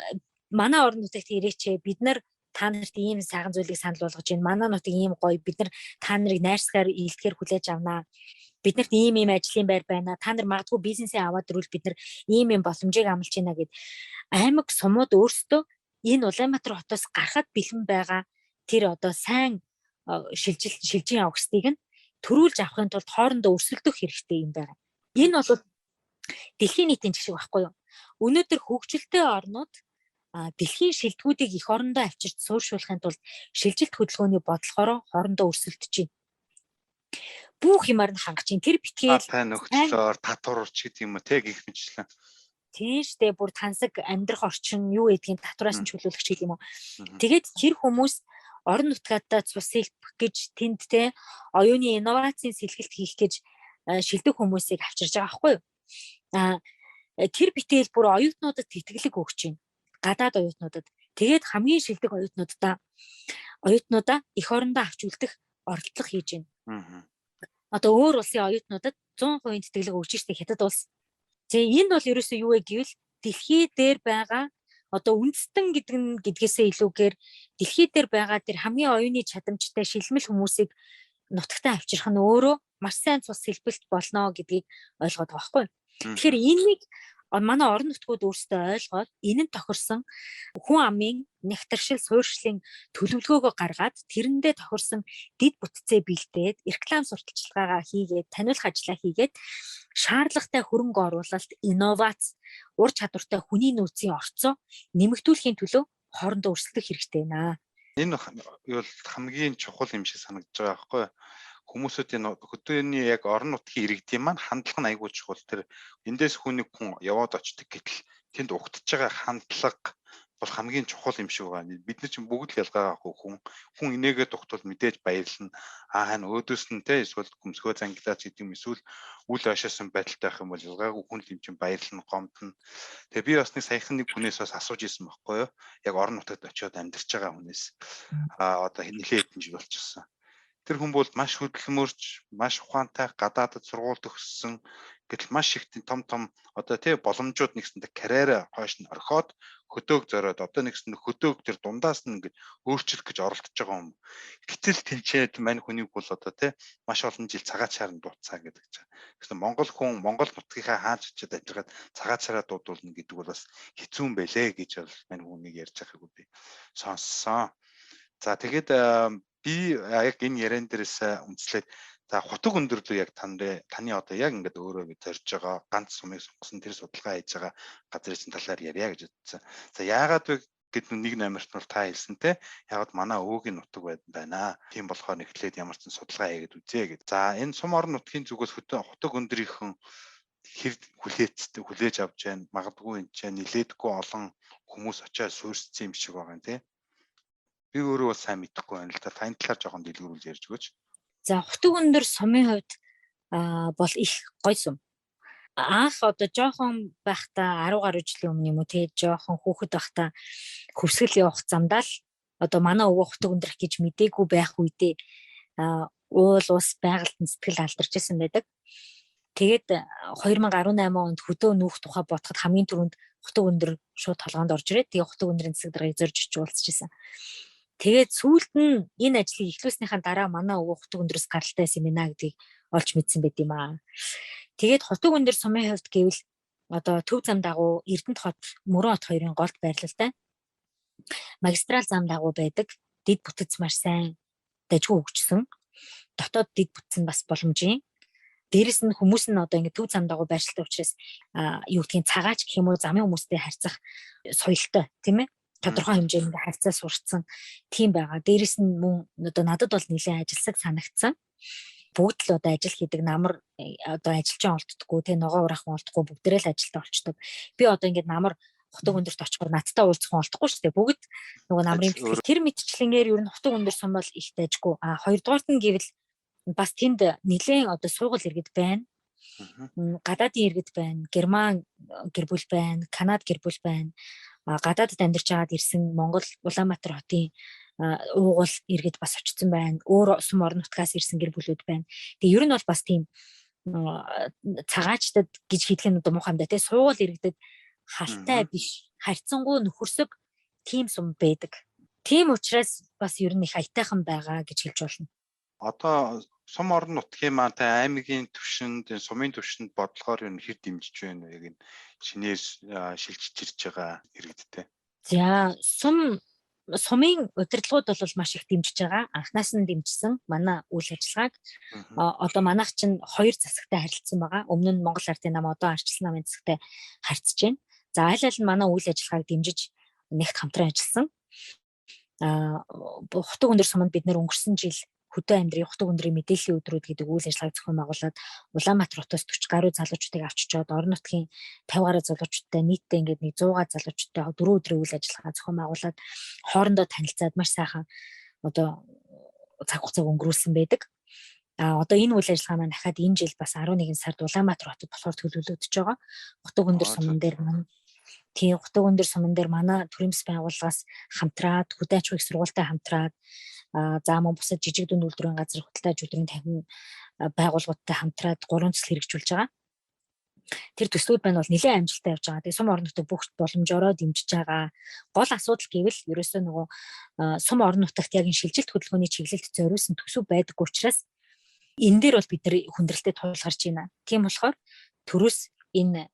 манай орон нутагт ирээч, бид нар та нарт ийм сайхан зүйлийг санал болгож байна. Манай нутаг ийм гоё. Бид нар та нарыг найрсгаар илтгэхэр хүлээж авнаа. Бид нарт ийм ийм ажлын байр байна. Та нар магадгүй бизнесээ аваад ирвэл бид нар ийм ийм боломжийг амлаж байна гэд аймаг сумууд өөрсдөө энэ Улаанбаатар хотоос гарахад бэлэн байгаа тэр одоо сайн шилжил шилжин явах нь төрүүлж авахын тулд хоорондоо өрсөлдөх хэрэгтэй юм байна. Энэ бол дэлхийн нийтийн жишг байхгүй юу? Өнөөдөр хөгжилтэй орнууд дэлхийн шилдэгүүдийг эх орондоо авчирч суурьшуулахын тулд шилжилт хөдөлгөөний бодлогоороо хоорондоо өрсөлдөж байна. Бүх юмар нь хангаж чинь тэр битгээл та нөхцлөөр татвар ч гэдэг юм уу те гих мэтчлэн. Тийм штэ, бүр тансаг амьдрах орчин юу гэдгийг татвараас нь чөлөөлөх ч гэдэг юм уу. Тэгээд тэр хүмүүс орон нутгаадаа цус сэлбэх гэж тэнд те оюуны инновацийн сэлгэлт хийх гэж шилдэг хүмүүсийг авчирж байгаа байхгүй юу? Тэр битэл бүр оюутнуудад тэтгэлэг өгч байна. Гадаад оюутнуудад. Тэгээд хамгийн шилдэг оюутнуудаа эх орондоо авч үлдэх оролдлого хийж байна. Одоо өөр улсын оюутнуудад 100% тэтгэлэг өгч штэ Хятад улс. Тэгээ энэ бол ерөөсөө юу вэ гэвэл дэлхий дээр байгаа одоо үндэстэн гэдэг нь гэдгээсээ илүүгээр дэлхий дээр байгаа тэр хамгийн оюуны чадамжтай шилмэл хүмүүсийг нутагтаа авчрах нь өөрөө маш сайн цус сэлбэлт болно гэдгийг ойлгоод байгаа байхгүй. Тэгэхээр энийг манай орон нутгууд өөрсдөө ойлгоод энэ нь тохирсон хүн амын нягтаршил суурьшлын төлөвлөгөөгөө гаргаад тэрэндээ тохирсон дэд бүтцээ бэлдээд реклам сурталчилгаагаа хийгээд таниулах ажлаа хийгээд шаардлагатай хөрөнгө оруулалт, инновац, ур чадвартай хүний нөөцийн орцоо нэмэгдүүлэхийн төлөө хоорондоо өрсөлдөх хэрэгтэй байна. Энэ юу бол хамгийн чухал юм шиг санагдаж байгаа байхгүй юу? Хүмүүсүүдийн хөдөөний яг орон нутгийн иргэдийн маань хандлага нь айгүй чухал. Тэр эндээс хүнийг хүн яваад очдог гэтэл тэнд угтж байгаа хандлага бол хамгийн чухал юм шиг байна. Бид нар чинь бүгд л ялгаагүй хүн инээгээд угтвал мэдээж баярлна. Аа хань өөдөөс нь те эсвэл гүмсгөө зангилаач гэдэг юм эсвэл үл ойшоосон байдалтай байх юм бол ялгаагүй хүн л юм чинь баярлна, гомдно. Тэгээ би бас нэг саяхан нэг хүнээс бас асууж исэн байхгүй юу? Яг орон нутагт очиод амьдарч байгаа хүнээс. Аа одоо нэлээд хэдэн жил болчихсон. Тэр хүн бол маш хөдөлмөрч, маш ухаантай, гадаадд сургууль төгссөн. Гэтэл маш их том том одоо тий боломжууд нэгсэндээ карьераа хойш нь орхиод хөдөг зориод одоо нэгсэн хөдөг тэр дундаас нь ингээд өөрчлөх гэж оролдож байгаа юм. Гэтэл тэнцээд мань хүнийг бол одоо тий маш олон жил цагаачаар нь дууцаа гэдэг чинь. Тэгсэн Монгол хүн Монгол нутгийнхаа хаач очиод ажиллагаад цагаачаараа дуудуулна гэдэг бол бас хэцүү юм бэлээ гэж бол мань хүнийг ярьж байгааг би сонссон. За тэгээд би яг энэ яриан дээрээс үндэслээд за хутаг өндөрлөө яг таны одоо яг ингээд өөрөө зорж байгаа ганц сумыг сонгосон тэр судалгаа хийж байгаа газрын талаар ярья гэж бодсон. За яагаад вэ гэд нэг номерт нь бол та хэлсэн те яг манай өвөгийн нутаг байна. Тийм болохоор нэхлээд ямар ч судалгаа хийгээд үзье гэд. За энэ сум орон нутгийн зүгээс хутаг өндрийнхэн хэр хүлээцтэй хүлээж авч байна. Магадгүй энэ ч нилээдгүй олон хүмүүс очиад суурьссан юм шиг байгаа юм те. Би өөрөө бол сайн мэдэхгүй байна л да. Таны талаар жоохон дэлгэрүүлж ярьж өгөөч. За хутаг өндөр сумын хувьд бол их гоё сум. Анх одоо жоохон байхдаа 10 гаруй жилийн өмнө юм уу те жоохон хүүхэд байхдаа хөвсгөл явах замдаа л одоо манай өвөө хутаг өндөрх гэж мдээгүй байх үедээ уул ус байгальд нь сэтгэл алдарч исэн байдаг. Тэгээд 2018 онд хөдөө нүүх тухай бодоход хамгийн түрүүнд хутаг өндөр шууд толгоонд орж ирээд тэгээ хутаг өндрийн засаг даргаыг зорж очиж уулзж исэн. Тэгээд сүүлд нь энэ ажлыг эхлүүлснийхаа дараа манай өвөө хутаг өндрөөс гаралтай байсан юм байна гэдгийг олж мэдсэн байт юм аа. Тэгээд хутаг өндөр сумын хувьд гэвэл одоо төв зам дагуу Эрдэнэт хот, Мөрөн хот хоёрын голд байрлалтай. Магистрал зам дагуу байдаг. Дид бүтэц маш сайн дажгүй хөгжсөн. Дотоод дид бүтэц нь бас боломжийн. Дээрэс нь хүмүүс нь одоо ингэ төв зам дагуу байршилтай учраас юу гэдгийг цагаач гэх юм уу замын хүмүүстэй харьцах соёлтой тийм ээ. Тодорхой хэмжээнд харьцаа сурцсан тийм байгаа. Дээрэс нь мөн одоо надад бол нэлээд ажилсаг санагдсан. Бүгд л одоо ажил хийдэг намар одоо ажилчин олддоггүй те ногоо ураахан олдохгүй бүгдээрээ л ажилдаа олчдөг. Би одоо ингээд намар хутаг өндөрт очихоор надтай уулзах хүн олдохгүй шүү дээ. Бүгд нөгөө намрын бэлтгэл тэр мэтчлэнгээр ер нь хутаг өндөр сум бол их дайжгүй. А хоёрдугаарт нь гэвэл бас тэнд нэлээд одоо суугал иргэд байна. Гадаадын иргэд байна, Герман гэр бүл байна, Канад гэр бүл байна. Гадаадд амьдарч байгаад ирсэн Монгол Улаанбаатар хотын уугуул иргэд бас очсон байна. Өөр сум орон нутгаас ирсэн гэр бүлүүд байна. Тэгээ ер нь бол бас тийм цагаачтад гэж хэлэх нь одоо муухай юм да тий суугуул иргэдэд халтай биш, харьцангуй нөхөрсөг тийм сум байдаг. Тийм учраас бас ер нь их аятайхан байгаа гэж хэлж болно. Одоо сум орон нутгийн маань та аймгийн түвшинд, сумын түвшинд бодлогоор юу хэр дэмжиж байна вэ? Яг энэ шинээр шилжиж ирж байгаа иргэдтэй. За сумын удирдлагууд бол маш их дэмжиж байгаа. Анхнаас нь дэмжсэн манай үйл ажиллагааг. Одоо манайх чинь хоёр засагтай харилцсан байгаа. Өмнө нь Монгол Ардын нам, одоо Арчилсан намын засагтай харьцаж байна. За аль аль нь манай үйл ажиллагааг дэмжиж нэгт хамтран ажилласан. Хутаг өндөр суманд бид нэр өнгөрсөн жил хөдөө амьдрын хутаг өндрийн мэдээллийн өдрүүд гэдэг үйл ажиллагааг зохион байгуулад Улаанбаатар хотоос 40 гаруй залуучуудыг авчичоод орон нутгийн 50 гаруй залуучуудтай нийтдээ ингээд нэг 100 га залуучуудтай 4 өдрийн үйл ажиллагаа зохион байгуулад хоорондоо танилцаад маш сайхан одоо цаг хугацааг өнгөрүүлсэн байдаг. А одоо энэ үйл ажиллагаа маань дахиад энэ жил бас 11 сард Улаанбаатар хотод болохоор төлөвлөгдөж байгаа. Хутаг өндөр суман дээр маань тийм хутаг өндөр суман дээр манай төрийн бас байгууллагаас хамтраад хөдөө аж ахуйн их сургуультай хамтраад за мөн бусад жижиг дунд үйлдвэрийн газар худалдаа аж үйлдвэрийн танхим байгууллагуудтай хамтраад 3 төсөл хэрэгжүүлж байгаа. Тэр төслүүд маань бол нэлээд амжилттай явж байгаа. Тэгээ сум орон нутаг бүх боломжороо дэмжиж байгаа. Гол асуудал гэвэл ерөөсөө нөгөө сум орон нутагт яг энэ шилжилт хөдөлгөөний чиглэлд зориулсан төсөв байдаггүй учраас энэ дээр бол бид нар хүндрэлтэй тулгарч байна. Тийм болохоор төрөөс энэ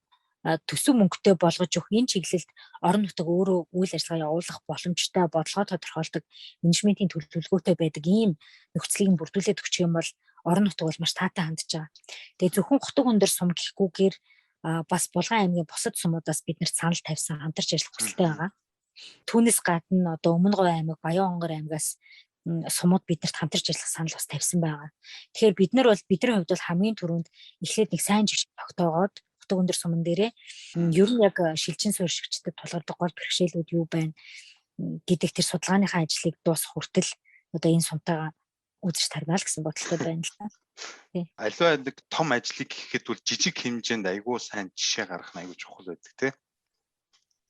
төсөв мөнгөтэй болгож өгөх энэ чиглэлд орон нутаг өөрөө үйл ажиллагаа явуулах боломжтой, бодлогоо тодорхойлдог, менежментийн төлөвлөгөөтэй байдаг ийм нөхцөлийг бүрдүүлээд өгчих юм бол орон нутаг бол маш таатай хандж байгаа. Тэгээ зөвхөн хутаг өндөр сум гэхгүйгээр бас Булган аймгийн бусад сумуудаас бид нарт санал тавьсан, хамтарч ажиллах хүсэлтэй байгаа. Түүнээс гадна одоо Өмнө Говь аймаг, Баян-Онгор аймгаас Сумууд биднэрт хамтарч ажиллах санал бас тавьсан байгаа. Тэгэхээр бид нар бол бидний хувьд бол хамгийн түрүүнд эхлээд нэг сайн жишээ тогтоогоод Хутаг өндөр суман дээрээ ер нь яг шилжин суурьшигчдад тулгардаг гол бэрхшээлүүд юу байна гэдэг тэр судалгааныхаа ажлыг дуусгах хүртэл одоо энэ сумтайгаа үзэж тарнаа л гэсэн бодолтой байна л та. Тий. Аливаа нэг том ажлыг хийхэд бол жижиг хэмжээнд айгүй сайн жишээ гаргах нь айгүй чухал байдаг, тий.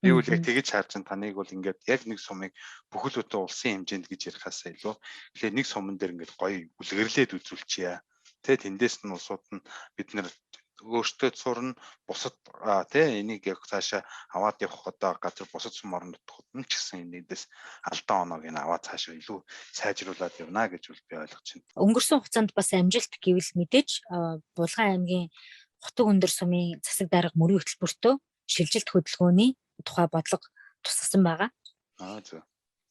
Би бол яг тэгэж харж байна. Таныг бол ингээд яг нэг сумыг бүхэл бүтэн улсын хэмжээнд гэж ярихаасаа илүү тэгэхээр нэг суман дээр ингээд гоё үлгэрлээд үзүүлчихье. Тэ, тэндээс нь улсууд нь бид нэр өөртөө сурна, бусад тий, энийг яг цаашаа аваад явах одоо газар бусад сум орон нутгууд нь ч гэсэн энэндээс алдаа оноог нь аваад цаашаа илүү сайжруулад явна гэж бол би ойлгож байна. Өнгөрсөн хугацаанд бас амжилт гэвэл мэдээж Булган аймгийн Хутаг өндөр сумын засаг дарга мөрийн хөтөлбөртөө шилжилт хөдөлгөөний тухай бодлого тусгасан байгаа. Аа, зөв.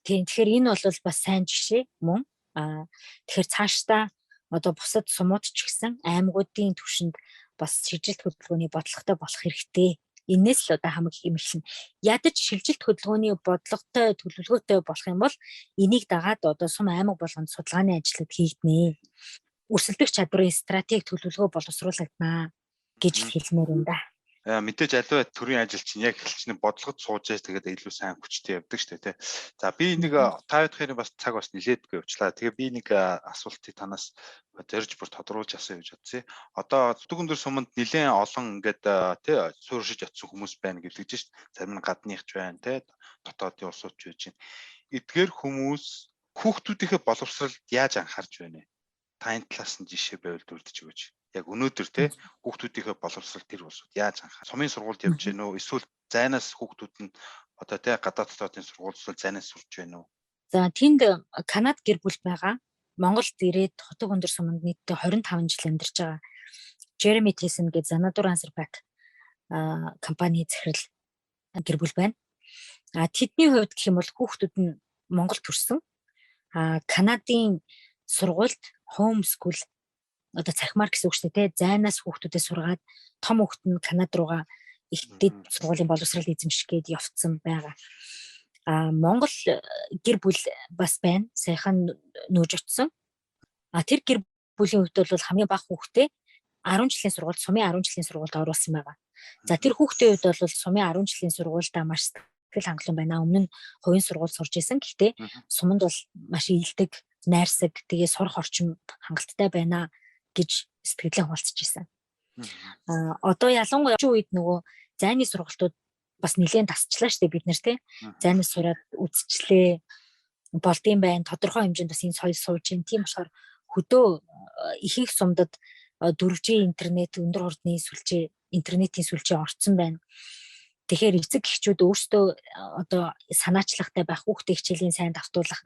Тийм, тэгэхээр энэ бол бас сайн жишээ мөн. Тэгэхээр цаашдаа одоо бусад сумууд ч гэсэн аймагуудын түвшинд бас шилжилт хөдөлгөөний бодлоготой болох хэрэгтэй. Энээс л одоо хамаг юм эхэлнэ. Ядаж шилжилт хөдөлгөөний бодлоготой, төлөвлөгөөтэй болох юм бол энийг дагаад одоо сум аймаг болгонд судалгааны ажлууд хийгднэ. Өрсөлдөх чадварын стратеги төлөвлөгөө боловсруулагдана гэж хэлмээр юм да. Мэдээж аливаа төрийн ажил чинь яг эхэлчихнэ бодлогод сууж яаж тэгээд илүү сайн хүчтэй явдаг шүү дээ, тий. За, би нэг та хоёрын бас цаг бас нилээдгүй явчлаа. Тэгээ би нэг асуултыг танаас зорж бүр тодруулж асууя гэж бодсон. Одоо Зүтг өндөр суманд нилээн олон ингээд, тий, сууршиж очсон хүмүүс байна гэдэг чинь шүү дээ. Зарим нь гадныхч байна, тий, дотоодын улсууд ч байж байна. Эдгээр хүмүүс хүүхдүүдийнхээ боловсролд яаж анхаарч байна вэ? Та энэ талаас нь жишээ байвал дурдж өгөөч. Яг өнөөдөр, те, хүүхдүүдийнхээ боловсрол тэр улсууд яаж анхаар сумын сургуульд явж гэнэ үү, эсвэл зайнаас хүүхдүүд нь одоо, те, гадаад дотоодын сургууль эсвэл зайнаас сурч байна уу? За, тэнд Канад гэр бүл байгаа. Монголд ирээд Хутаг өндөр суманд нийтдээ 25 жил амьдарч байгаа Jeremy Tyson гэж Xanadu Razorback компани захирал гэр бүл байна. А тэдний хувьд гэх юм бол хүүхдүүд нь Монгол төрсэн. А Канадын сургуульд home school, одоо цахимаар гэсэн үг шүү дээ, зайнаас хүүхдүүдэд сургаад том хүүхэд нь Канад руугаа их дэд сургуулийн боловсрол эзэмших гээд явцсан байгаа. А Монгол гэр бүл бас байна. Саяхан нүүж очсон. А тэр гэр бүлийн хувьд бол хамгийн бага хүүхдээ 10 жилийн сургуульд, сумын 10 жилийн сургуульд оруулсан байгаа. За, тэр хүүхдийн хувьд бол сумын 10 жилийн сургуульдаа маш сэтгэл хангалуун байна. Өмнө нь хувийн сургууль сурж исэн. Гэхдээ суманд бол маш ийдэг, найрсаг, тэгээ сурах орчин хангалттай байна гэж сэтгэлээ хуваалцаж исэн. А одоо ялангуяа үед нөгөө зайны сургалтууд бас нэлээд тасчлаа шүү дээ бид нэр, тий. Зайнаас сураад үзчихлээ, болдсон байна. Тодорхой хэмжээнд бас энэ соёл сууж байна. Тийм болохоор хөдөө ихэнх сумдад 4G интернет, өндөр хурдны сүлжээ, интернетийн сүлжээ орцсон байна. Тэгэхээр эцэг эхчүүд өөрсдөө одоо санаачлагтай байх, хүүхдээ хичээлийн сайн давтуулах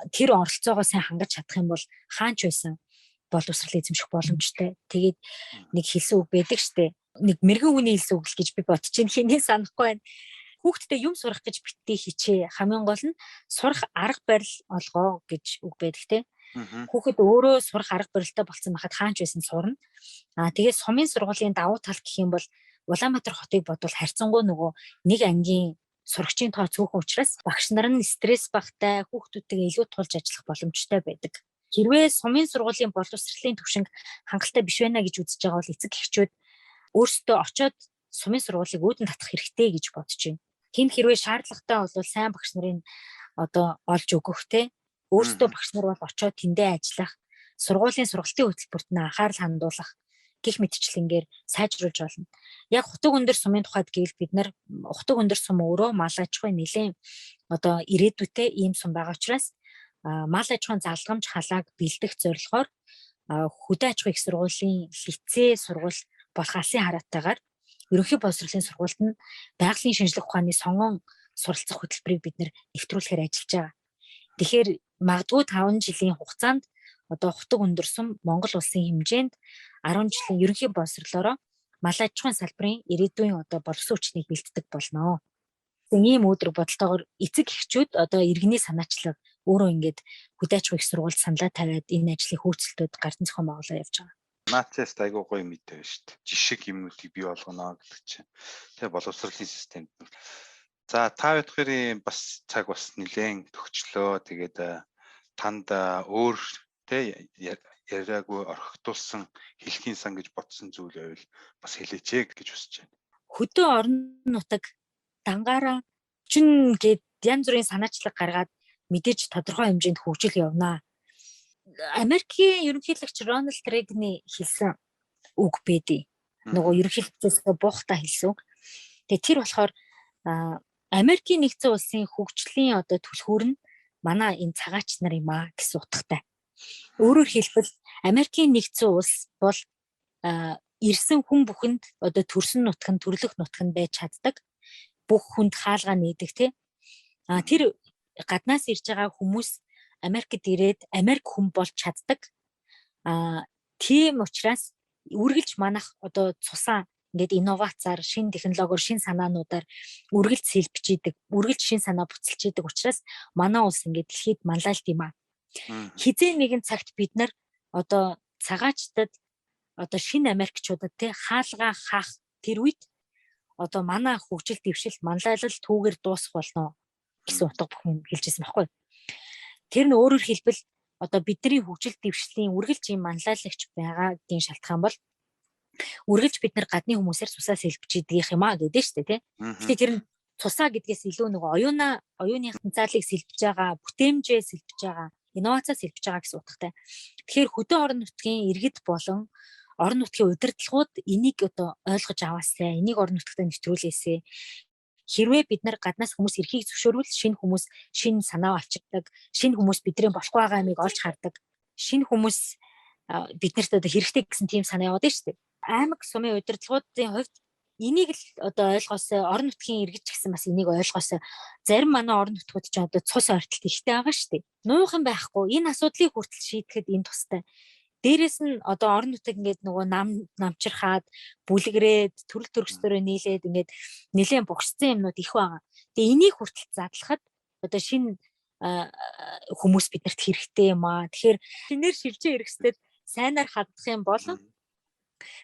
тэр оролцоогоо сайн хангаж чадах юм бол хаач байсан боловсрал эзэмших боломжтой. Тэгээд нэг хэлсэн үг байдаг штэ. Нэг мэрэгэн хүний хэлсэн үг л гэж би бодож байна. Хэнийг санахгүй байна. Хүүхдтэй юм сурах гэж битгий хичээ. Хамгийн гол нь сурах арга барил олгоо гэж үг байдаг, те. Хүүхэд өөрөө сурах арга барилтай болсон байхад хаач байсан сурна. Аа, тэгээд сумын сургуулийн давуу тал гэх юм бол Улаанбаатар хотыг бодвол харьцангуй нөгөө нэг ангийн сурагчийн тоо цөөхөн учраас багш нар нь стресс багтай, хүүхдүүдтэйгээ илүү тулж ажиллах боломжтой байдаг. Хэрвээ сумын сургуулийн боловсролын түвшинг хангалттай биш байна гэж үзэж байгаа бол эцэг эхчүүд өөрсдөө очиод сумын сургуулийг үүдэн татах хэрэгтэй гэж бодож байна. Тэнд хэрвээ шаардлагатай бол сайн багш нарын одоо олж өгөх, те, өөрсдөө багш нар бол очиод тэндээ ажиллах, сургуулийн сургалтын хөтөлбөрт нь анхаарал хандуулах гэх мэтчлэнгээр сайжруулж болно. Яг Хутаг өндөр сумын тухайд гэвэл бид нар Хутаг өндөр сум өөрөө мал аж ахуй нэлээд одоо ирээдүйтэй ийм сум байгаа учраас мал аж ахуйн залгамж халааг бэлдэх зорилгоор хөдөө аж ахуйн их сургуулийн лицей сургууль болох алсын хараатайгаар ерөнхий боловсролын сургуульд нь байгалийн шинжлэх ухааны сонгон суралцах хөтөлбөрийг бид нэр нэвтрүүлэхээр ажиллаж байгаа. Тэгэхээр магадгүй 5 жилийн хугацаанд одоо Хутаг өндөр сум Монгол улсын хэмжээнд 10 жилийн ерөнхий боловсролоороо мал аж ахуйн салбарын ирээдүйн одоо боловсон хүчнийг бэлддэг болно. Ийм өөдрөг бодолтойгоор эцэг эхчүүд одоо иргэний санаачлаг өөрөө ингээд хөдөө аж ахуйн их сургуульд саналаа тавиад энэ ажлыг хөөцөлтөд гардан зохион байгуулаад явж байгаа. Нацест айгуу гоё мэдээ байна шүү дээ. Жишг юмнуудыг бий болгоно гэдэг чинь. Тэгээ боловсролын системд. За, та хоёрын бас цаг бас нэлээд төгчлөө. Тэгээд Танд өөр тэ яриаггүй орхигдуулсан хэлхийн сан гэж бодсон зүйл байвал бас хэлээч ээ гэж хүсэж байна. Хөдөө орон нутаг дангаараа чин гээд янз бүрийн санаачлаг гаргаад мэдээж тодорхой хэмжээнд хөгжил явнаа. Америкийн ерөнхийлөгч Рональд Рейганы хэлсэн үг бэдий. Нөгөө ерөнхийлөгчөөс буухтаа хэлсэн үг. Тэгээ тэр болохоор Америкийн нэгдсэн улсын хөгжлийн одоо түлхүүр нь манай энэ цагаач нар юм а гэсэн утгатай. Өөрөөр хэлбэл, Америкийн нэгдсэн улс бол ирсэн хүн бүхэнд одоо төрсөн нутг нь, төрлөх нутг нь байж чаддаг. Бүх хүнд хаалгаа нээдэг, тий. А тэр гаднаас ирж байгаа хүмүүс Америкт ирээд Америк хүн болж чаддаг. А тийм учраас үргэлж манах одоо цусаа ингээд инновацаар, шинэ технологиор, шинэ санаануудаар үргэлж сэлбэж идэг, үргэлж шинэ санаа буцалж идэг учраас манай улс ингээд дэлхийд манлайлт юм аа. Хизээ нэгэн цагт бид нар одоо цагаачтад, одоо шинэ Америкчуудад, тий, хаалгаа хаах тэр үед одоо манай хөгжил дэвшил, манлайлал түүгээр дуусах болно гэсэн утга бүхэн хэлжсэн байхгүй. Тэр нь өөрөөр хэлбэл, одоо бидний хөгжил дэвшлийн үргэлж ийм манлайлагч байгаагийн шалтгаан бол үргэлж бид нар гадны хүмүүсээр цусаа сэлбэж идэх юм а гэдэг шүү дээ, тий. Гэхдээ тэр нь цусаа гэдгээс илүү нөгөө оюуны потенциалыг сэлбэж байгаа, бүтээмжээ сэлбэж байгаа, инновацаа сэлбэж байгаа гэсэн утгатай. Тэгэхээр хөдөө орон нутгийн иргэд болон орон нутгийн удирдлагууд энийг одоо ойлгож аваасай, энийг орон нутгад нэвтрүүлээсэй. Хэрвээ бид нар гаднаас хүмүүс ирэхийг зөвшөөрвөл шинэ хүмүүс шинэ санаа авчирдаг, шинэ хүмүүс бидний болохгүй байгаа юмыг олж хардаг, шинэ хүмүүс биднэрт одоо хэрэгтэй гэсэн тийм санаа яваад байна шүү дээ. Аймаг сумын удирдлагуудын хувьд энийг л одоо ойлгоосой, орон нутгийн иргэд ч гэсэн бас энийг ойлгоосой. Зарим манай орон нутгууд ч одоо цус ойртолт ихтэй байгаа шүү дээ. Нуухан байхгүй, энэ асуудлыг хүртэл шийдэхэд энэ тустай. Дээрээс нь одоо орон нутаг ингээд нөгөө нам намчирхаад, бүлгэрээд, төрөл төрөстөрөө нийлээд ингээд нэлээд бугшсан юмнууд их байгаа. Тэгээ энийг хүртэл задлахад одоо шинэ хүмүүс биднэрт хэрэгтэй юм аа. Тэгэхээр шинээр шилжин хэрэгсдэд сайнаар хадах юм бол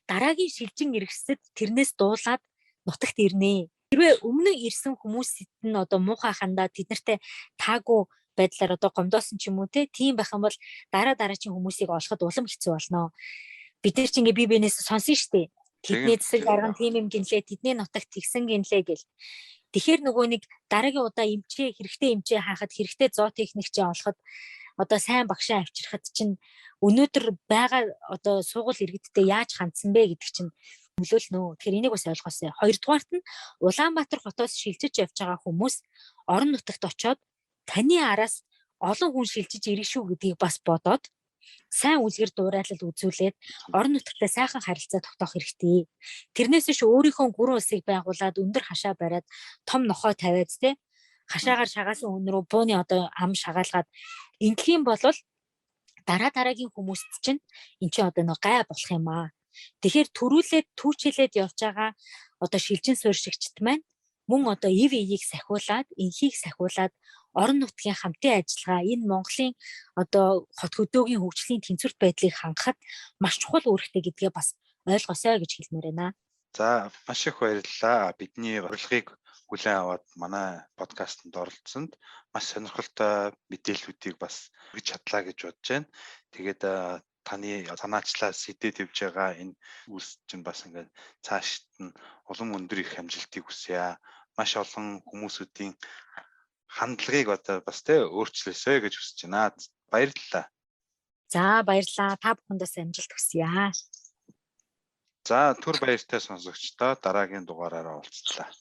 дараагийн шилжин хэрэгсэд тэрнээс дуулаад нутагт ирнэ. Хэрвээ өмнө ирсэн хүмүүсэд нь одоо муухай хандаа, тэд нартай таагүй байдлаар одоо гомдоосон ч юм уу, те, тийм байх юм бол дараа дараагийн хүмүүсийг олоход улам хэцүү болно. Бид нар ч ингээ бие биенээс сонсон шүү дээ. Тэдний засаг дарга нь тийм юм гинлээ, тэдний нутагт тэгсэн гинлээ гэл. Тэгэхээр нөгөө нэг дараагийн удаа эмчээ хэрэгтэй, эмчээ хаахад хэрэгтэй, зоотехникчээ олоход, одоо сайн багшаа авчирхад чинь өнөөдөр байгаа одоо сургууль иргэдтэй яаж хандсан бэ гэдэг чинь нөлөөлнө. Тэгэхээр энийг бас ойлгоосай. Хоёрдугаарт нь Улаанбаатар хотоос шилжиж явж байгаа хүмүүс орон нутагт очоод таны араас олон хүн шилжиж ирнэ шүү гэдгийг бас бодоод сайн үлгэр дуурайлал үзүүлээд орон нутагтай сайхан харилцаа тогтоох хэрэгтэй. Тэрнээс биш өөрийнхөө гүрэн улсыг байгуулад, өндөр хашаа бариад, том нохой тавиад, те, хашаагаар шагаасан хүн рүү бууны одоо ам шагаалгаад ингэх юм бол дараа дараагийн хүмүүст чинь эн чинь одоо нэг гай болох юм аа. Тэгэхээр төрүүлээд түүчилээд явж байгаа одоо шилжин суурьшигчд маань мөн одоо ив эгийг сахиулаад, энхийг сахиулаад, орон нутгийн хамтын ажиллагаа энэ Монголын одоо хот хөдөөгийн хөгжлийн тэнцвэрт байдлыг хангахад маш чухал үүрэгтэй гэдгээ бас ойлгосой гэж хэлмээр байна. За, маш их баярлалаа. Бидний урилгыг хүлээн аваад манай подкастэнд оролцсонд маш сонирхолтой мэдээллүүдийг бас өгч чадлаа гэж бодож байна. Тэгээд таны санаачлаа сэдэ тавьж байгаа энэ үйлс чинь бас ингээд цаашд нь улам өндөр их амжилтыг хүсье. Маш олон хүмүүсүүдийн хандлагыг одоо бас тэ өөрчлөөсэй гэж хүсэж байна. Баярлалаа. За, баярлалаа. Та бүхэнд бас амжилт хүсье. За, түр баяртай сонсогчдоо, дараагийн дугаараараа уулзлаа.